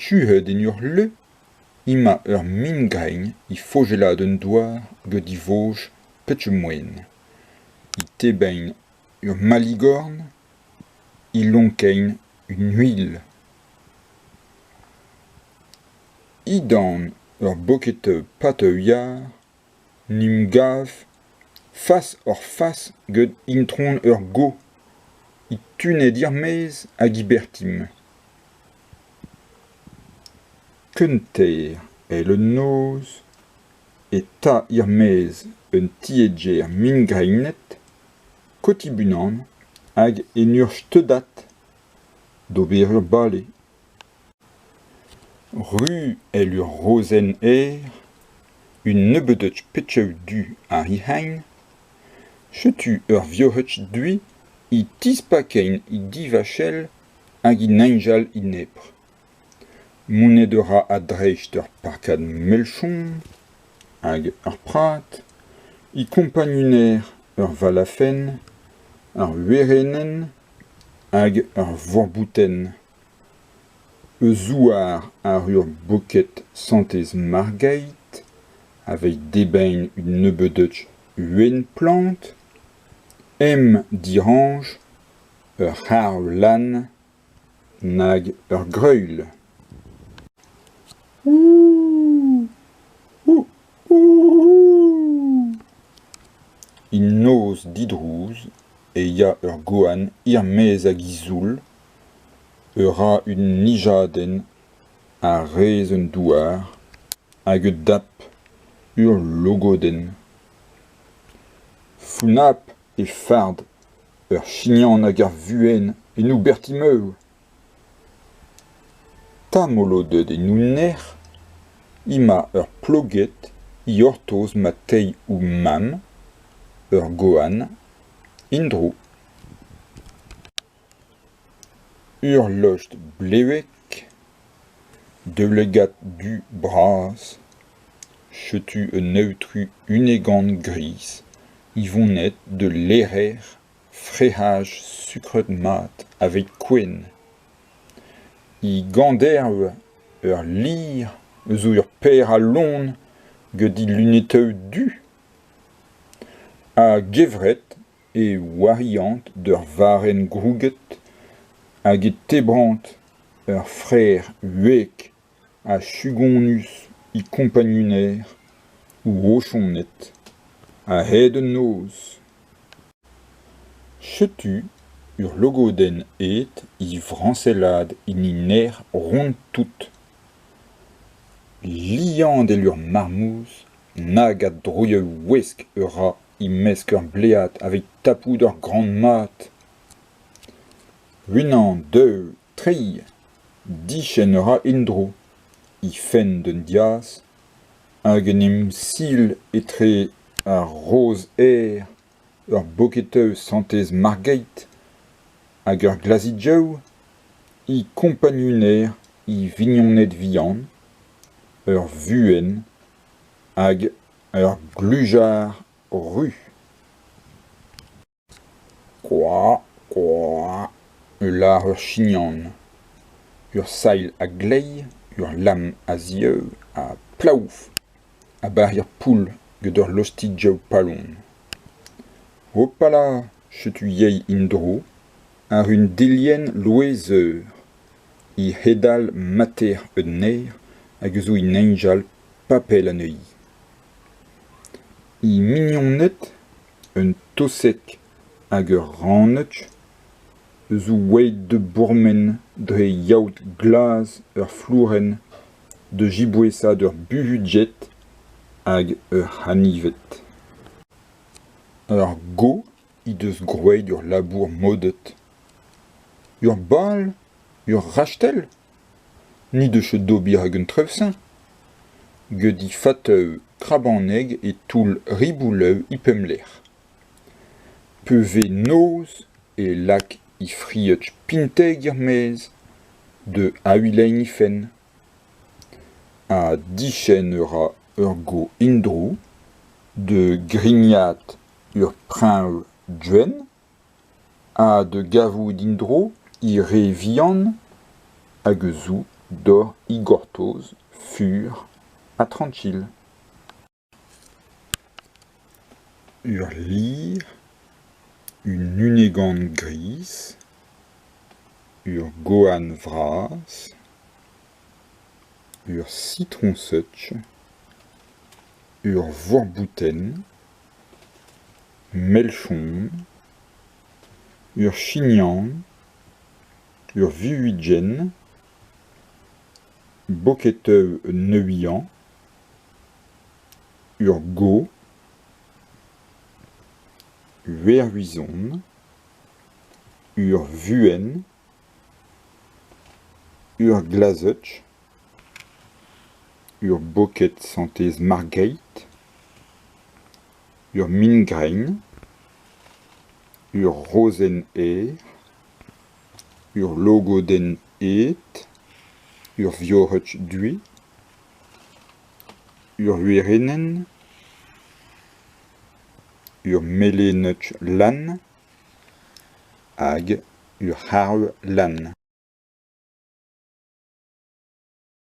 Tuhet en ur le ema ur mingrein é fogellat an douar get e voj petr-moen, é tebriñ ur maligorn, é lonkiñ un uilh. Dindan ur boked pateù-yar en em gav fas-oc'h-fas get itron ur go é tonet er-maez ag he bertim. Kentaer èl an noz e ta er-maez un tiegezh mingreinet kotibunant hag en ur steudad d'ober ur bale. Ruz èl ur rozenn-erc'h, un nebeud petchoù du àr he c'hein, setu ur vuoc'hig du é tispakiñ he divachell hag é nijal en ebr. Monet a ra a-dreist ur parkad melchon hag ur prad, e kompagnunezh ur valafenn, ur werenenn hag ur vourboutenn. E zouar àr ur boked Santez-Margait aveit debriñ un nebeud eeun-plant, hemp dirañj, ur c'harv-lann nag ur greul. Ouh ! Ouh ! Ouh ! En noz didrouz e ya ur goan er-maez ag he zoull, e ra un nijadenn a-rez an douar hag e dap ul logodenn. Fonnapl e fard ur chignon hag ar vuhez en o bertimeu. Tamolodet en o nec'h emañ ur ploged é c'hortoz ma teuy o mamm, ur goan, en-dro. Ur lost blevek, daoulagad du bras, setu un aotrou hunegant gris é vonet da laerezh Frehaj sukret mat aveit kouent. E genderv ur lir zo ur paer a loen get e lunetoù du. A-gevret e wariant d'ur varrenn grouget hag e tebrant ur frer huek ha chugonus e kompagnunezh o rochoned a-hed an noz. Setu ur logodenn aet é vrañsellat en he nec'h ront-tout. Liant èl ur marmouz, nag a droioù ouesk a ra e-mesk ur blead aveit tapout ur gran mat. Unan, daou, tri, diskenn a ra en-dro, he fenn d'un diaz, hag en em sil etre ar roz-aer, ur boketev Santez-Margait hag ur glazig-jav, he kompagnunezh he vignoned vihan, ur vuenn hag ur glujar ruz. Kwa, kwa, e lâr ur chignon, ur sailh a-gleiz, ur lamm a-zehou ha plaouf a-barzh er poull get ur lostig-jav palon. Hopala, setu yezh en-dro àr un delienn loeiz-eur, e c'hedal mater un naer hag a zo é niñjal papel anezhi. He mignoned, un toseg hag ur raned zo aet da bourmen dre yaod glas ur flourenn da jiboesat ur buhudjed hag ur c'hanived. Ur go he deus graet ur labour modet. Ur bal, ur rastell ? N'he deus ket d'ober ag an traoù-se. Get he fatev krabanek e toull ribouloù e pemp lec'h. Pa vez noz e lak he fried pintek er-maez da awilein he fenn. Ha diskenn a ra ur go en-dro da grignat ur preñv gwenn ha da gavout en-dro he re vihan hag a zo Doc'h he gortoz, fur ha trankil. Ur lir, un hunegan gris, ur goan vras, ur sitroñseutch, ur vourboutenn, melchon, ur chignan, ur vuujenn, boketoù neuiañ, ur go, Werwizon, ur vuenn, ur glazeuch, ur boked santez Margeit, ur mingrein, ur rozenn-aer, ur logodenn-ed, ur vioc'h du, ur werenenn, ur melenañ lann hag ur c'harv lann.